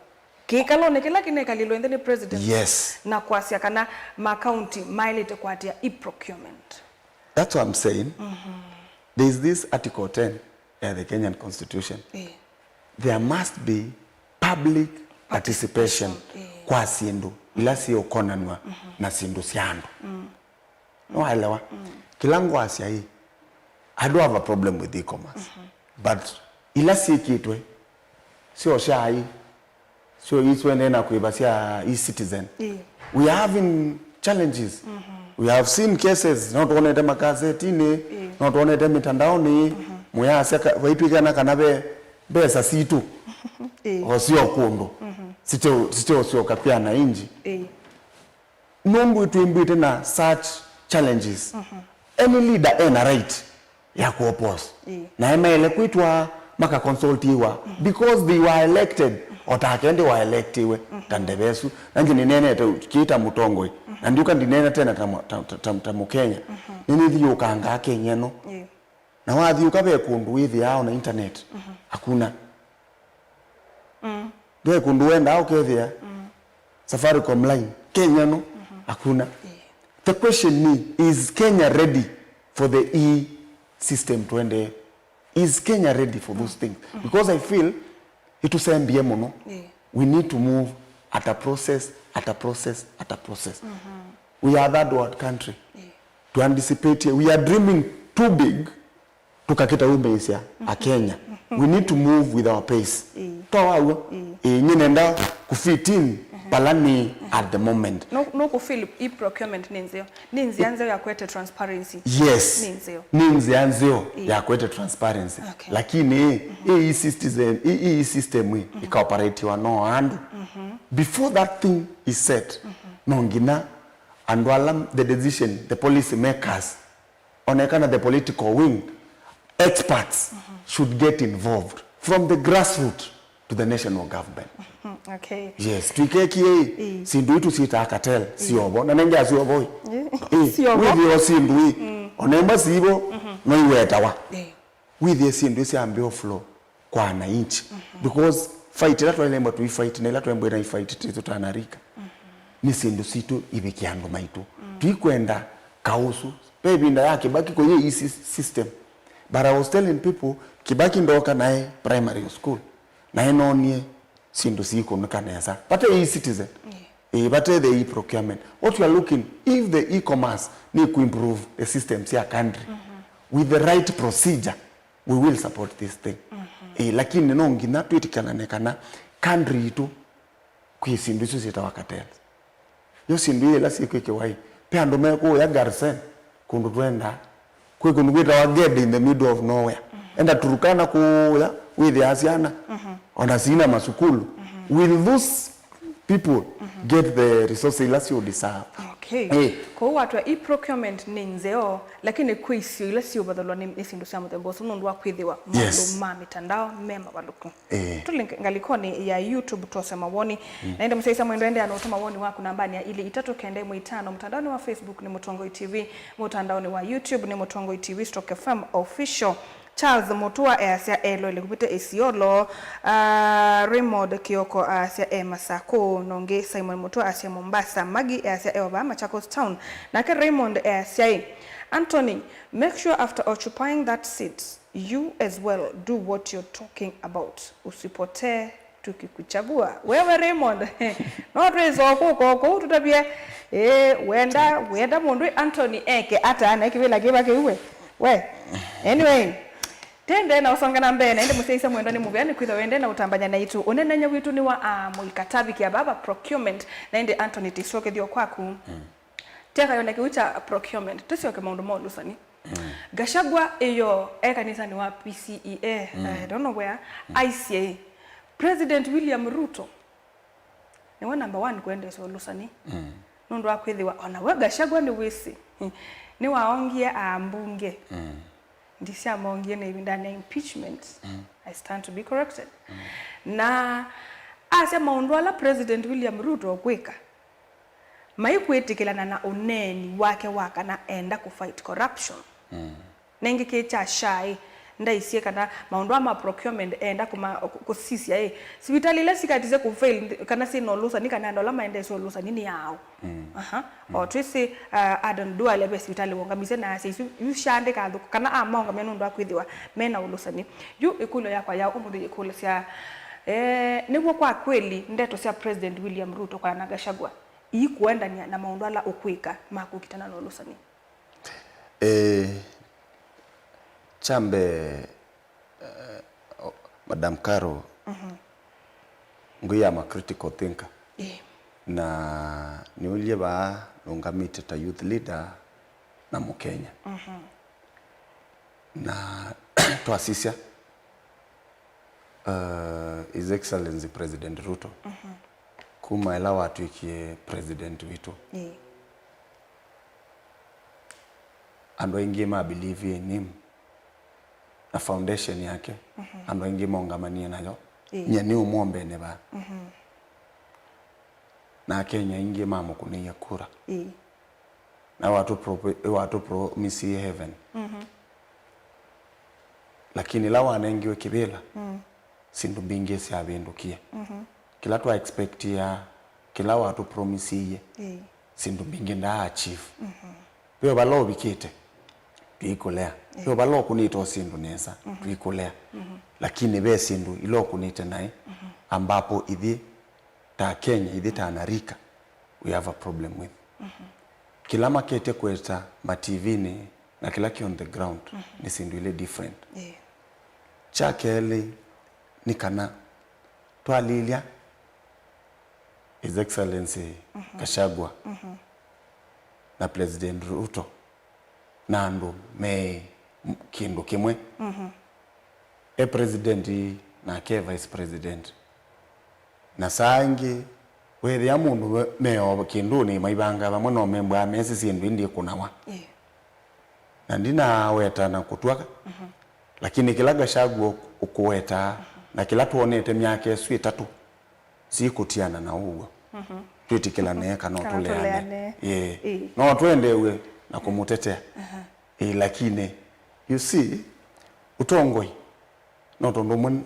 kĩkalonĩ kĩla kĩnekalilwe nthĩ nĩ president, yes, na kwasya kana ma county maĩlĩte kũatĩĩa e-procurement. That's what I'm saying. Mhm. There is this article ten ya the Kenyan constitution. Eh. There must be public participation, participation, eh, kwa syĩndũ ila syĩũkonanw'a, mhm, na syĩndũ sya andũ. Mm. Nĩwaelewa? Mm. Kĩla ngwasya ĩ, I don't have a problem with e-commerce. Mhm. But ila syĩkĩtwe, syo sya ai, sio ii syoendee na kwĩva sya e-citizen. Ĩĩ. We are having challenges. We have seen cases, no twonete magazetinĩ, no twonete mĩtandaonĩ, mũyasya ka- vaitwĩkana kana ve mbesa sitũ Ĩĩ. o syo kũndũ site siteũsyoka kwĩ anainji. Ĩĩ. Nũndũ twĩmbĩte na such challenges, any leader ena right ya kuoppose. Ĩĩ. Na emaĩle kwĩtwa makaconsultiwa because they were elected, o take ndĩ wa electiwe ta ndeve ĩsu. Na nje nĩneenete kĩĩ ta mũtongoi, na ndiũka ndineena tena ta mũ- ta- ta- ta- ta Mũkenya. Nĩnĩthiũkangaa Kenya ĩno. Ĩĩ. Na wathiũka ve kũndũ wĩthĩaa ona internet hakuna. Ve kũndũ wendaa ũkethĩa Safaricom line Kenya ĩno hakuna. The question ni, is Kenya ready for the e-system twende? Is Kenya ready for those things? Because I feel itũsembie mũno. Ĩĩ. We need to move at a process, at a process, at a process. We are a third world country. Ĩĩ. To anticipate, we are dreaming too big. Tũkakĩta umĩĩsya Akenya. We need to move with our pace. Ĩĩ. Twawa w'o? Ĩĩ. Ĩĩ, nyie nenda kũfit in vala nĩ at the moment. No, no kũfeel e-procurement nĩ nzeo. Nĩ nzĩa nzeo ya kwete transparency. Yes. Nĩ nzeo. Nĩ nzĩa nzeo Ĩĩ. ya kwete transparency. Okay. Lakini ĩĩ e-citizen, ĩĩ e-system ĩĩ ĩkaoperatiwa no andũ. Before that thing is set, no nginya andũ ala the decision, the policy makers, onekana the political wing, experts should get involved from the grassroots to the national government. Okay. Yes, twikekie Ĩĩ. Sindu itu sitaa cartel siovo na nenge asiovo Ĩĩ. Siovo. Withio sindu i ona imwe siivo no iwetawa. Ĩĩ. Withie sindu syambio flow kwa wananchi. Because fight ila twaile mba tuifight na ila twembwe na ifight titu tanarika. Ni sindu situ ivikia andu maitu. Tuikwenda kausu. Pe vinda ya Kibaki kwa hiyo hii sys- system. But I was telling people, Kibaki ndoka nae primary school. Nae nonie sindu siikunuka nesa. Pate e-citizen. Ĩĩ, pate the e-procurement. What we are looking, if the e-commerce ni ku improve the systems ya country with the right procedure, we will support this thing. Ĩĩ, lakini no nginya twitikanane kana country itu kwĩ sindu isu syitawa cartels. Yo sindu ila sikwĩkĩwa ĩ, pe andũ mekũũya Garsen, kũndũ twendaa. Kwĩ kũndũ kwĩtawa Gede in the middle of nowhere. Enda Turkana kũũya, wĩthĩa syana, ona sina masukulu. Will those people get the resources ila you deserve? Okay. Eh. Kwoou watwa e-procurement nĩ nzeo, lakini kwĩ isio ila siũvathũlwa nĩ, nĩ sindu sya mũthemba ũsu nũndũ wa kwĩthĩwa maũndũ Yes. ma mitandao me mavalũku. Eh. Tũlĩ ngalĩkonĩ ya YouTube twose mawoni. Na ĩndĩ mũsyaĩĩsya mwendwa, endeea na ũtũma woni waku nambanĩ ya ilĩ itatũ kenda ĩmwe itano. Mũtandaonĩ wa Facebook nĩ Mũtongoi T V, mũtandaonĩ wa YouTube nĩ Mũtongoi T V stroke F M Official. Charles Mũtua easya e Loele kũvĩte Isiolo. Ah, Raymond Kioko aasya e Masakũ. Nongi Simon Mũtua aasya Mombasa. Magi easya e o vaa Machakos Town. Nake Raymond easya ĩ, Anthony, make sure after occupying that seat, you as well do what you're talking about. Usipotee tukikuchagua. Wewe Raymond, no twĩsokũka kũu tũtavye, eh, wenda, wenda mũndũ Anthony eke ata na kĩvĩla kĩva kĩu we? We. Anyway, tende na ũsonga na mbee, na ĩndĩ mũsyaĩĩsya mwendwa nĩ mũvea nĩ kwĩthwa wende na ũtambanya naitũ. Ũneenany'a witũ nĩ wa, ah, mũika tavikĩa vava procurement, na ĩndĩ Anthony tĩsokethyo kwaku. Teka yone kĩu kya procurement, tũsyoke maũndũ ma ũlũsani. Gachagua ĩyo e kanisanĩ wa P C E A, I don't know where, aisye, President William Ruto nĩwe number one kũendeesya ũlũsani. Nũndũ wa kwĩthĩwa ona we Gachagua nĩwĩsĩ, nĩwaongie ambunge. Ndisyamongie na ĩvindanĩ ya impeachment. I stand to be corrected. Na asya maũndũ ala President William Ruto ũkwĩka, maikwĩtĩkĩlana na ũneeni wake wa kana enda kũ fight corruption. Na ĩngĩ kĩ kya shy, ndaisye kana maũndũ aa ma procurement enda kũma-, kũ-, kũsisya ĩ, sivitalĩ ila sikatisye kũ fail, kana syĩ na ũlũsani, kana andũ ala maendeesya ũlũsani nĩ aũ. Aha. O twĩsĩ, uh, Aden Duale ve sivitalĩ wongamisye na asya isu, yu syaandĩka athũku, kana amaũngamya nũndũ wa kwĩthĩwa me na ũlũsani. Yu ĩkũlyo yakwa ya ũmũnthĩ yĩkũlĩsya, eh, nĩw'o kwa kweli ndeto sya President William Ruto kana na Gachagua iikũendany'a na maũndũ ala ũkwĩka ma kũkitana na ũlũsani? Eh, kya mbee, eh, o-, Madam Carol, ngwĩama critical thinker. Ĩĩ. Na nĩũlye vaa nũngamĩte ta youth leader na Mũkenya. Mhm. Na twasisya, uh, His Excellency President Ruto, mhm, kuma ĩla watw'ĩkie president witũ, ĩĩ, andũ aingĩ ma believe in him na foundation yake, mhm, andũ aingĩ maũngamanie nayo. Ĩĩ. Nyie nĩ ũmwe o mbene vaa. Mhm. Na Akenya aingĩ mamũkũnĩie kura. Ĩĩ. Na watũ pro-, watũ promise heaven. Mhm. Lakini ĩla wanengiwe kĩvĩla, mm, syĩndũ mbingĩ syavĩndũkie. Mhm. Kĩla twa expectia, kĩla watũ promiseie, ĩĩ, syĩndũ mbingĩ ndaa achieve. Mhm. Ve o vala ũvikĩte, tũikũlea. Ĩĩ. Ve o vala ũkũnĩte o syĩndũ nesa, mhm, tũikũlea. Mhm. Lakini ve syĩndũ ila ũkũnĩte naĩ, mhm, ambapo ithyĩ ta Kenya, ithyĩ ta anarika, we have a problem with. Mhm. Kĩla makete kweta ma T V-nĩ na kĩla kĩ on the ground, mhm, nĩ syĩndũ ilĩ different. Ĩĩ. Kya kelĩ nĩ kana twalilya His Excellency, mhm, Gachagua, mhm, na President Ruto na andũ me kĩndũ kĩmwe. Mhm. E president nake vice president. Na saa ingĩ, wĩthĩa mũndũ me-, me o kĩndũnĩ maivanga vamwe, no membwaa mesĩ syĩndũ indi ĩkũnawa. Ĩĩ. Na ndinaweta na kũtw'a, mhm, lakini kĩla Gachagua ũkũwetaa, mhm, na kĩla twonete myaka ĩsu ĩtatũ, sikũtiana na ũw'o. Mhm. Twĩtĩkĩlane kana, kana ũtũleane, tũleane. Ĩĩ. Ĩĩ. No twendeew'e na kũmũtetea. Aha. Ĩĩ, lakini, you see, ũtongoi, no tondũ ũmwe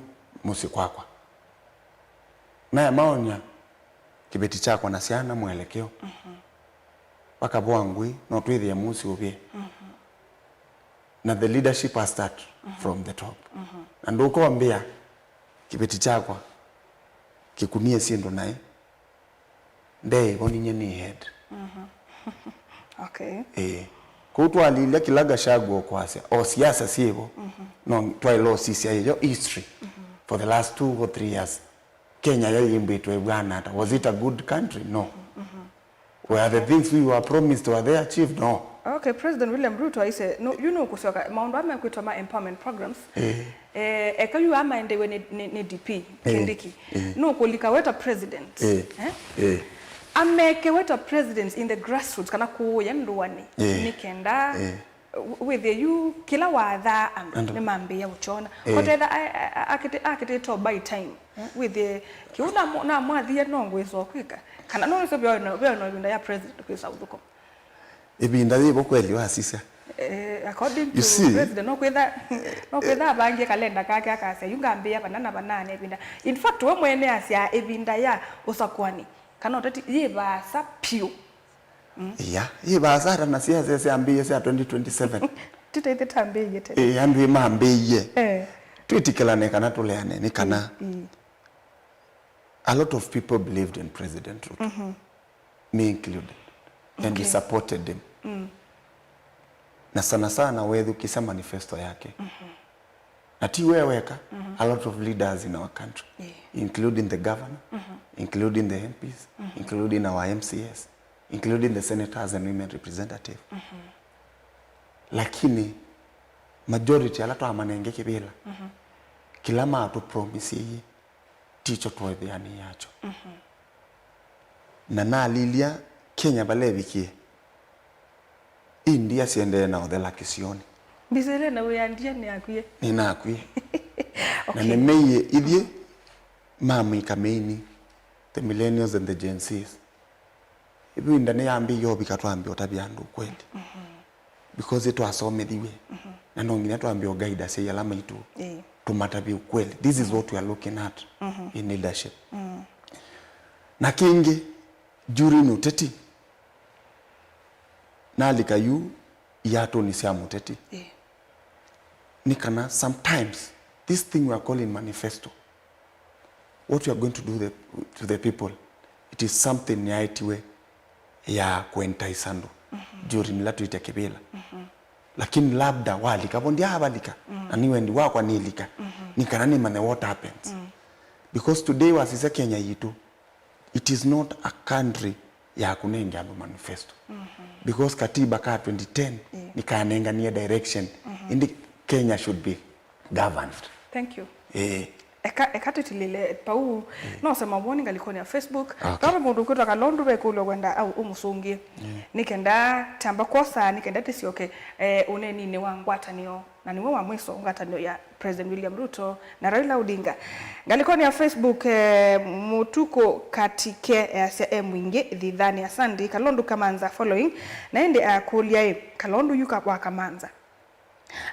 mũsyĩ kwakwa. Naya maony'a kĩveti kyakwa na syana mwelekeo. Mhm. Vakavoa ngũĩ, no twĩthĩe mũsyĩ ũvĩe. Mhm. Na the leadership has start, mhm, from the top. Mhm. Na ndũkombĩa kĩveti kyakwa kĩkunie syĩndũ naĩ, ndeĩvo ninyie nĩ head. Mhm. Okay. Ĩĩ. Kũu twalilya kĩla Gachagua ũkwasya, o siasa syĩvo. Mhm. No twaĩle ũsisya ĩyo history, mhm, for the last two or three years. Kenya yo yĩmbĩtwe ĩvw'ana ata? Was it a good country? No. Mhm. Were the things we were promised, were they achieved? No. Okay, President William Ruto aisye, no, yu nũkũsyoka, maũndũ aa mekwĩtwa ma empowerment programs, eh, eh, eka yu aa maendeew'e nĩ, nĩ, nĩ D P, eh, Kindiki. Eh. Nũkũlika we ta president. Eh. Eh? Eh. Ameke we ta president in the grassroots, kana kũũya ndũanĩ, eh, nĩ kenda, eh, wĩthĩe yu kĩla wathaa andũ, andũ, nĩmambĩĩa ũkyona. Eh. Kotetha a-, a-, a-, akĩtĩ-, akĩtĩte o buy time. Eh, wĩthĩe kĩu namũ-, namwathie no ngwĩsa o kwĩka. Kana no nĩsyo veo no, veo no ĩvinda ya president kwĩsa ũthũkũma. Ĩvinda yĩvo kweli wasisya? Eh, according to, you see, president, no kwĩtha, no kwĩtha avangie kalenda kake akasya, yu ngambĩĩa vana na vana na ĩvinda. In fact, we mwene asya ĩvinda ya ũsakũani, kana ũteti, yĩ vaasa piũ. Mm. Ĩya, yĩ vaasa ata na siasa syambĩĩe sya twenty twenty-seven? Tita ithe tambĩĩe tene. Ĩĩ, andũ ĩmambĩĩe. Eh. Twĩtĩkĩlane kana tũleane, nĩ kana, mm, mm, a lot of people believed in President Ruto, mhm, me included, and we, okay, supported him. Mm. Na sana sana wethukisya manifesto yake. Mhm. Na ti we weka, mhm, a lot of leaders in our country, yeah, including the governor, mhm, including the M Ps, mhm, including our M C As, including the senators and women representative. Mhm. Lakini majority ala twamanenge kĩvĩla, mhm, kĩla matũpromiseie, tikyo tweethĩa nĩ yakyo. Mhm. Na nalilya Kenya vala ĩvikie, ĩ ndia siendee na ũthela kĩsionĩ. Mbisĩle na wĩa ndia nĩakwie. Nĩnakwie. Na, okay, nĩmeie ithyĩ mamĩka meini, the millennials and the Gen Zs. Ĩvinda nĩyambĩie ũvika twambie ũtavya andũ ũkweli. Mhm. Because twasomethiw'e. Mhm. Na no nginya twambie ũguide asyai ala maitũ. Ĩĩ. Tũmatavye ũkweli. This is what we are looking at, mhm, in leadership. Mm. Na kĩngĩ, during ũteti, nalika yu iatũnĩ sya mũteti. Ĩĩ. Nĩ kana sometimes this thing we are calling manifesto, what we are going to do the, to the people, it is something yaetiwe ya kũentice andũ, mhm, during ĩla twĩtya kĩvĩla. Mhm. Lakini labda walika vo, ndyaavalika, mm, na nĩ wendi wakwa nĩlika, mhm, nĩ kana nĩmanye what happens. Mm. Because today wasisya Kenya yitũ, it is not a country ya kũnenge andũ manifesto. Because katiba ka twenty ten nĩkanenganie direction, ĩndĩ Kenya should be governed. Thank you. Eh. Eka, eka tũtilĩle pau. No sema mawoni ngalĩkonĩ ya Facebook. Okay. Vava mũndũ ũkwĩtwa Kalondu vekũlyo wenda au ũmũsũngĩe. Nĩ kenda tamba kwosa, nĩ kenda tĩsyoke, eh, ũneeninĩ wa ngwatanĩo, na nĩwe wa mwiso ngwatanĩo ya President William Ruto na Raila Odinga. Ngalĩkonĩ ya Facebook, eh, Mũtukũ Katike easya e mwingĩ thithanĩ. Asandi. Kalondu Kamanza following. Na ĩndĩ akũlya ĩ, Kalondu yuka wa Kamanza.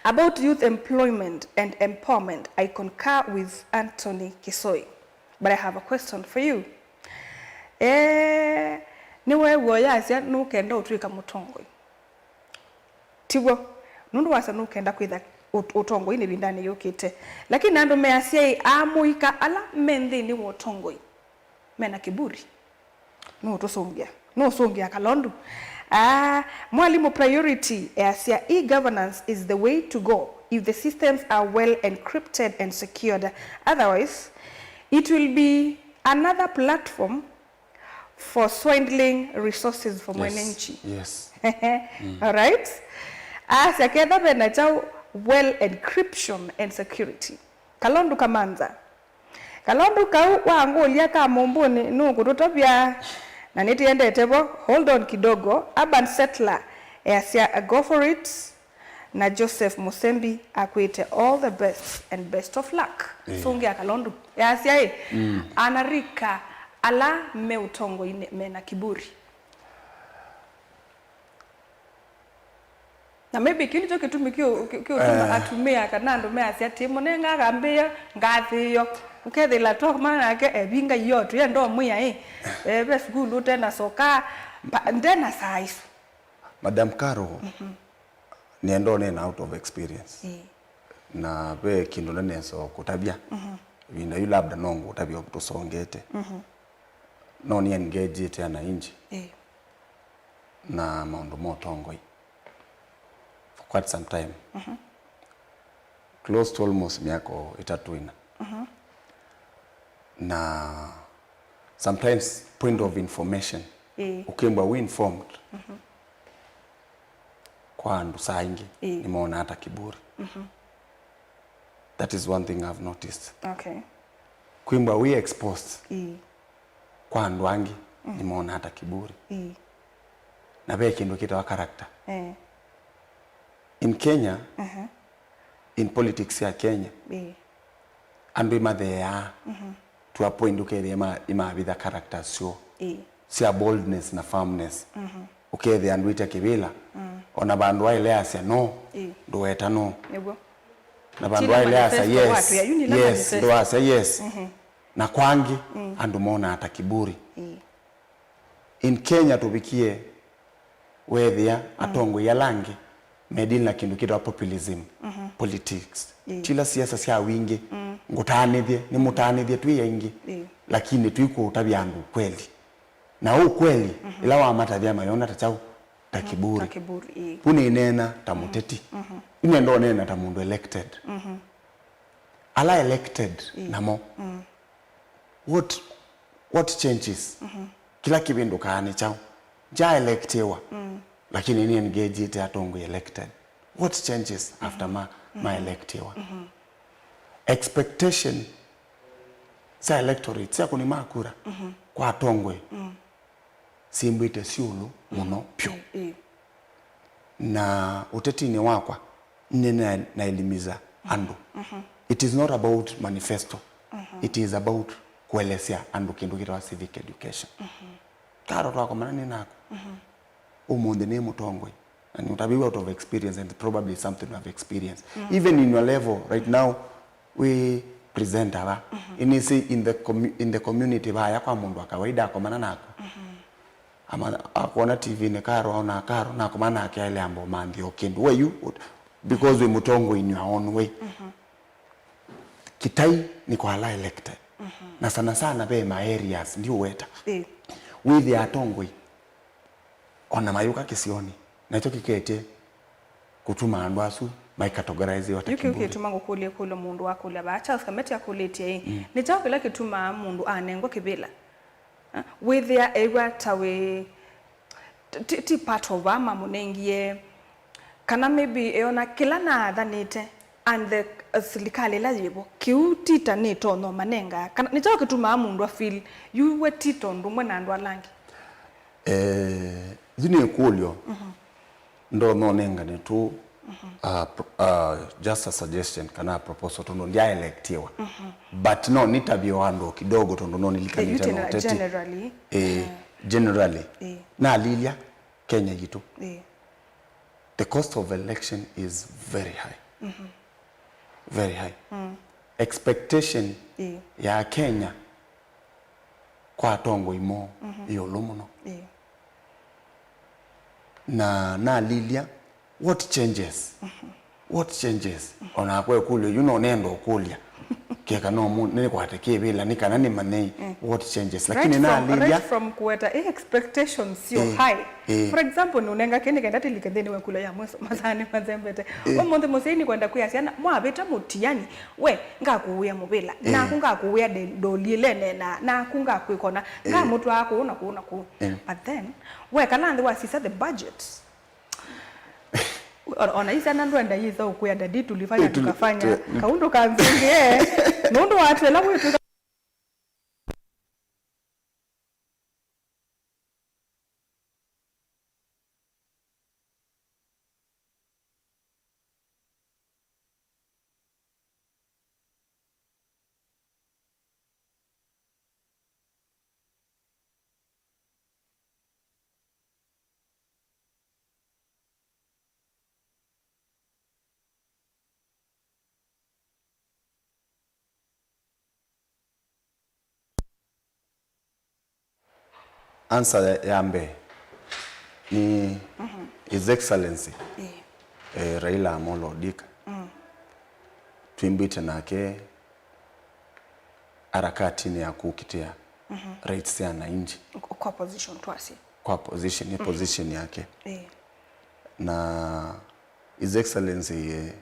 About youth employment and empowerment, I concur with Anthony Kisoi. But I have a question for you. Eh, nĩweew'a ũyasya nũkenda ũtw'ĩka mũtongoi? Tiw'o? Nũndũ wasya nũkenda kwĩtha ũt-, ũtongoinĩ ĩvindanĩ yũkĩte. Lakini andũ measya ĩ, amũika ala me nthĩnĩ wa ũtongoi mena kiburi. Nũũtũsũngĩa. Nũũsũngĩa Kalondu. Ah, Mwalimu Priority easya, e-governance is the way to go if the systems are well encrypted and secured. Otherwise, it will be another platform for swindling resources for mwananchi. Yes. All right? Asya ketha vena chao well encryption and security. Kalondu Kamanza. Kalondu kau wangũlya ka mũmbũnĩ nũkũtũtavya, na nĩtĩendete vo. Hold on kidogo. Urban Settler easya, go for it. Na Joseph Musembi akwĩte, all the best and best of luck. Yeah. Sũngĩa Kalondu. Easya ĩ, anarika ala me ũtongoinĩ mena kiburi. Na maybe kĩu nĩkyo kĩtumi kĩũ-, kĩ-, kĩũtuma atumĩa kana andũ measya atĩ, mũnenga akambĩĩa ngathĩĩo. Ũkethĩla twakomana nake evinga iyoo tũyenda ũmwĩa ĩ, eve sukulu ũtenasoka, ndenasya isu. Madam Carol, nĩenda ũneena out of experience. Ĩĩ. Na ve kĩndũ nĩnesa kũtavya. Ĩvinda yu labda no ngũtavya tũsongete. No nĩ engage-ĩte ananchi na maũndũ ma ũtongoi for quite some time. Close to almost mĩaka ĩtatũ ĩna. Na sometimes point of information, ĩĩ, ũkĩmbwa wĩ informed, kwa andũ saa ingĩ nĩmonaa ta kiburi. That is one thing I've noticed. Okay. Kwĩmbwa wĩ exposed, ĩĩ, kwa andũ angĩ nĩmonaa ta kiburi. Ĩĩ. Na ve kĩndũ kĩtawa character. Eh. In Kenya, in politics ya Kenya, ĩĩ, andũ ĩmatheeaa to a point ũkethĩa ĩma-, ĩmavitha characters syoo, ĩĩ, sya boldness na firmness. Ũkethĩa andũ ĩtya kĩvĩla, ona vandũ waĩle asya no, ĩĩ, ndũweta no. Nĩw'o. Na vandũ waĩle asya yes, yes, ndũwasya yes. Na kwangĩ, andũ monaa ta kiburi. Ĩĩ. In Kenya tũvikie weethĩa atongoi ala angĩ me deal na kĩndũ kĩtawa populism, politics. Ĩĩ. Tila siasa sya wingĩ, ngũtaanĩthye, nĩmũtaanĩthye twĩ aingĩ, ĩĩ, lakini tũikũtavya andũ kweli. Na ũkweli, ĩla wamatavya mayona ta kyaũ, ta kiburi. Ta kiburi, ĩĩ. Vu nĩneena ta mũteti. Yu nenda ũneena ta mũndũ elected. Ala elected namo, what, what changes? Kĩla kĩvĩndũkaa nĩ kyaũ? Ndyaelectiwa, lakini nĩ engage-ĩte atongoi elected. What changes after ma, maelectiwa? Expectation sya electorate, sya kũnima kura kwa atongoi, syĩmbĩte syũlũ mũno vyũ. Ĩĩ, ĩĩ. Na ũtetinĩ wakwa, nĩ na, naelimiza andũ. It is not about manifesto. It is about kũelesya andũ kĩndũ kĩtawa civic education. Karo twakomana nĩ naku. Ũmũnthĩ nĩ mũtongoi. And ũtavĩu out of experience and probably something you have experienced. Even in your level right now, wĩ presenter va. Ĩnĩ sĩ in the commu-, in the community vaya kwa mũndũ wa kawaida akomana naku. Ama akwona T V-nĩ Karo, aona Karo, nakomana nake aile amba ũmanthĩa o kĩndũ. We you, because wĩ mũtongoi in your own way. Kitai nĩ kwa ala elected. Na sana sana ve ma areas, ndiũweta. Ĩĩ. Wĩthĩa atongoi, ona mayũka kĩsionĩ, nakyo kĩketye kũtuma andũ asu Mai categorize ata? Yu kĩu kĩburi. Kĩtuma ngũkũlye kũlyo mũndũ wakũlya vaa. Charles Kameti akũlĩtye ĩĩ, mm, nĩ kyaũ kĩla kĩtumaa mũndũ anengwa kĩvĩla? Eh, wĩthĩa ew'a ta wĩ ti, ti, ti part of vaa mamũnengie, kana maybe eona kĩla naathanĩte and the, uh, silikalĩ ĩla yĩvo, kĩu ti ta nĩtonya ũmanenga, kana nĩ kyaũ kĩtumaa mũndũ a feel yu we ti tondũ ũmwe na andũ ala angĩ? Eh, yu nĩ ĩkũlyo. Mhm. Ndonya ũnengane tu, uh, pro-, uh, just a suggestion kana a proposal tondũ ndyaelectiwa. Mhm. But no nĩtavye o andũ kidogo tondũ no nĩlikanĩte no teti. Generally. Eh, generally. Eh. Nalilya Kenya yitũ. Eh. The cost of election is very high. Mhm. Very high. Mm. Expectation, eh, ya Kenya kwa atongoi moo, mhm, ĩũlũ mũno. Ĩĩ. Na nalilya, what changes? Mhm. What changes? Mhm. Onakwa ĩkũlyo yu no nenda ũkũlya. Keka no mu-, nĩkwate kĩvĩla nĩ kana nĩmanye, mm, what changes. Lakini right from, nalilya, right from kũweta, eh, expectations sio, eh, high. Ĩĩ. For example, nũnenga kĩĩ nĩ kenda tĩlike nthĩnĩ wa ĩkũlyo ya mwiso, masaa nĩmazembete. Ĩĩ. Ũmũnthĩ mũsyai nĩkwenda kwĩa syana, mwavĩta mũtiani, we, ngakũĩa mũvĩla, ĩĩ, naku ngakũĩa nde-, ndolielene na, naku ngakwĩkona, ĩĩ, ngamũtwaa kũũ na kũũ na kũũ. Ĩĩ. But then, wekala nthĩ wasisya the budget. O-, ona ĩ syana ndwenda yĩsa ũkwĩa, daddy, tulifanya, ĩĩ, tuli-, tukafanya. Tu-, kaũndũ kanzĩngĩe, nũndũ watwĩla wĩtwĩka Answer ya, ya mbee nĩ, mhm, His Excellency, ĩĩ, eh, Raila Amolo Odinga. Mm. Twĩmbĩte nake harakatini ya kũkitĩa, mhm, rights sya wananchi. Kwa position twasye. Kwa position, nĩ, mhm, position yake. Ĩĩ. Na His Excellency, eh,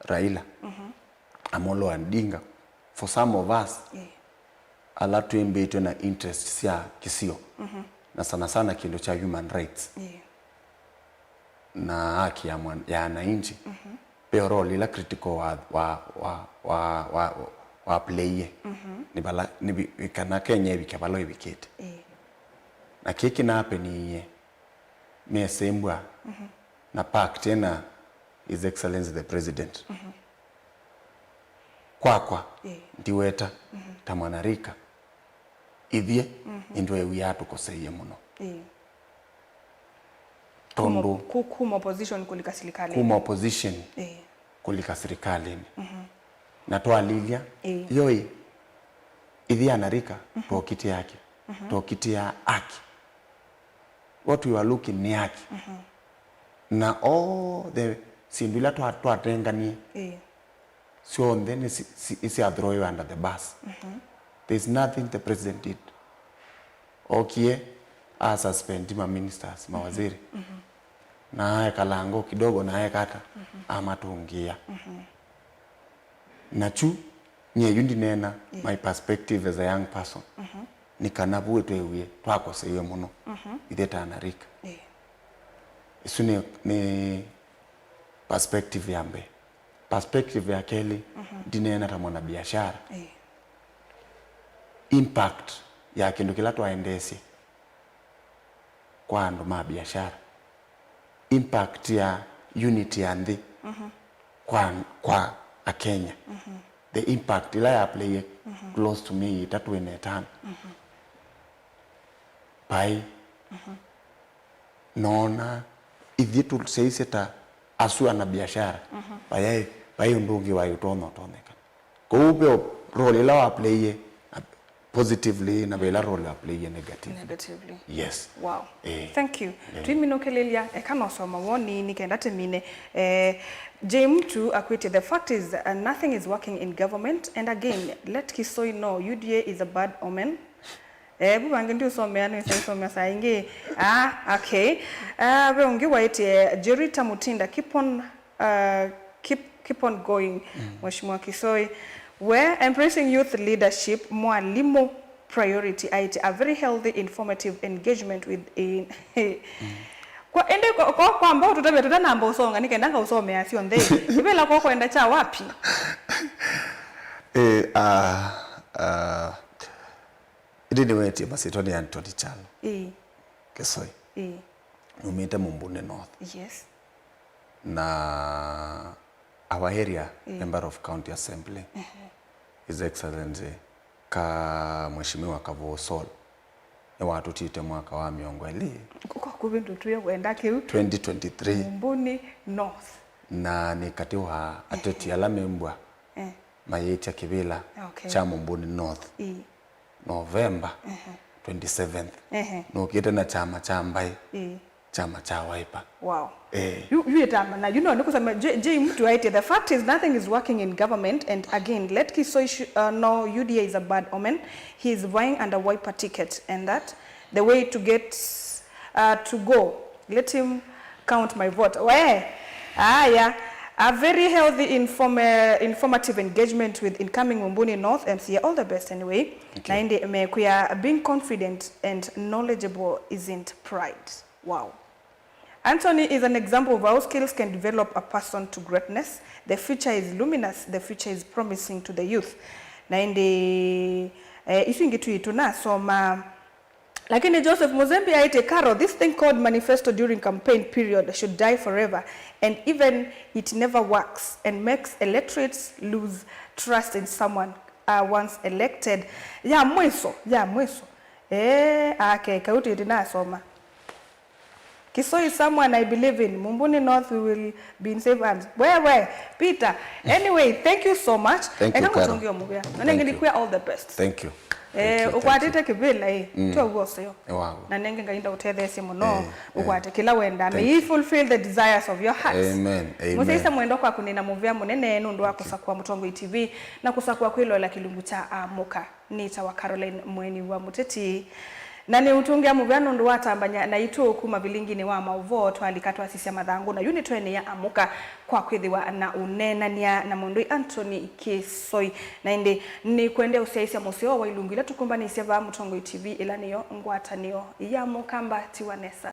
Raila, mhm, Amolo Odinga, for some of us, ĩĩ, ala twĩmbĩtwe na interest sya kĩsio, mhm, na sana sana kĩndũ kya human rights, ĩĩ, na haki ya mwan-, ya wananchi, mhm, ve role ĩla critical wa, wa, wa playie, mhm, nĩ vala, nĩ vi-, kana Kenya ĩvike vala ĩvikĩte. Ĩĩ. Na kĩĩ kĩnapeniie mesembwa, mhm, na pact ena His Excellency the President. Mhm. Kwakwa, ĩĩ, ndiweta, mhm, ta mwanarika, ithyĩ, mhm, nĩndweew'aa tũkoseie mũno. Ĩĩ. Kuma, tondũ ku-, kuma opposition kũlika silikalĩnĩ. Kuma opposition, ĩĩ, kũlika silikalĩnĩ. Mhm. Na twalilya, ĩĩ, yoĩ, ithyĩ anarika, mhm, twokitĩa aki. Mhm. Twokitĩa aki. What we were looking nĩ haki. Mhm. Na all the syĩndũ ila twa-, twatenganie, ĩĩ, syonthe nĩ si-, si-, nĩsyathroiwe under the bus. Mhm. There's nothing the president did. Okie, a suspend ma ministers, mhm, mawaziri. Mhm. Na aekala ngo kidogo na aeka ata, mhm, amatũngĩĩa. Mhm. Na kyu, nyie yu ndineena, ĩĩ, my perspective as a young person, mhm, nĩ kana vu tweewie twakoseiwe mũno, mhm, ithyĩ ta anarika. Ĩĩ. Ĩsu nĩ, nĩ perspective ya mbee. Perspective ya kelĩ, mhm, ndineena ta mwanabiashara. Ĩĩ. Impact ya kĩndũ kĩla twaendeesye kwa andũ ma biashara, impact ya unity ya nthĩ, mhm, kwa, kwa Akenya. Mhm. The impact ĩla ya play, mhm, close to me ĩtatũ ĩna ĩtano. Mhm. Vai, mhm, noona ithyĩ tũsyaisye ta asu ana biashara, mhm, vayaĩ, vai ũndũ ũngĩ waĩ ũtonya ũtonyeka. Kwoou ve role ĩla wa playie, uh, positively na ve ĩla role wa playie negatively. Negatively. Yes. Wow. Eh. Thank you. Eh. Twiminũkĩlĩlya, eka nosoma woni nĩ kenda tĩmine. Eh, J Mtu akwĩtye, the fact is, uh, nothing is working in government, and again, let Kisoi know U D A is a bad omen. Eh, vu vangĩ ndiũsomea, nĩwĩsa ũsomea saa ingĩ. Ah, okay. Ah, ve ũngĩ waĩtye, Jerita Mutinda, keep on, uh, Keep, keep on going, Mheshimiwa Kisoi. We're embracing youth leadership, mwalimũ priority, aĩtye a very healthy informative engagement with in. Kwa, ende kwa, kwa, kwamba ũtũtavya tũtanamba ũsonga, nĩ kenda ngaũsomea syonthe. Ivela kwa kwenda cha wapi? Eh, ah, ah, ĩndĩ nĩwetie masyĩtwa nĩ Anthony Kyalo. Ĩĩ. Kisoi. Ĩĩ. Numĩte Mumbuni North. Yes. Na our area, mm, Member of County Assembly, ehe, His Excellency ka Mheshimiwa Kavuu Sol, nĩwatũtĩte mwaka wa mĩongo ĩlĩ. Kwa kũvĩ ndũtwĩe wenda kĩu. Twenty twenty-three. Mumbuni North. Na nĩ katĩ wa ateti ala membwa, eh, mayĩtya kĩvĩla, okay, kya Mumbuni North. Ĩĩ. November, ehe, twenty-seventh. Ehe. Nũkĩte na kyama kya mbaĩ, ĩĩ, kyama kya Wiper. Wow. Eh. Yu, yu ĩtamba na, you know, nĩkũsema J, J mtu aĩtye, the fact is nothing is working in government, and again, let Kisoi sh-, uh, know U D A is a bad omen. He is vying under Wiper ticket, and that the way to get, uh, to go. Let him count my vote. We, aya, a very healthy inform, uh, informative engagement with incoming Mumbuni North M C A. All the best anyway. Thank you. Na ĩndĩ mekwĩa, being confident and knowledgeable isn't pride. Wow. Anthony is an example of how skills can develop a person to greatness. The future is luminous, the future is promising to the youth. Na ĩndĩ, eh, isu ingĩ twĩ tũnasoma. Lakini Joseph Muzembi aĩtye, Carol, this thing called manifesto during campaign period should die forever, and even it never works and makes electorates lose trust in someone, uh, once elected. Ya mwiso, ya mwiso. Eh, ake, kauti ĩti nasoma. Kisoi is someone I believe in. Mumbuni North, we will be in safe hands. Wewe, Peter. Anyway, thank you so much. Thank you, Carol. Eka ngũtũngĩe mũvea. Na nengĩ nĩkwĩa all the best. Thank you. Eh, thank you, thank you. Ũkwatĩte kĩvĩla ĩ, mm, to ũseo. Ĩ wangu. Na nenge Ngai ndaũtetheesye mũno, eh, ũkwate kĩla wenda. May he fulfill the desires of your heart. Amen. Amen. Mũsyaĩĩsya mwendwa, kwa kũnina mũvea mũnene nũndũ wa kũsakũa Mũtongoi T V na kũsakũa kwĩloela kĩlungu kya Amũka. Nĩtawa Caroline Mweni wa Mũteti, na nĩũtũngĩa mũvea nũndũ wa tambany'a naitũ kuma vilinginĩ wa maũvoo twalika twasisya mathangũ, na yu nĩtwenĩa Amũka kwa kwĩthĩwa na ũneenany'a na mũndũi Anthony Kisoi. Na ĩndĩ nĩkwendea ũsyaĩĩsya mũseo wa ilungu ila tũkũmbanĩsye vaa Mũtongoi T V, ĩla nĩyo ngwatanĩo ya Amũka. Mba tiwa nesa.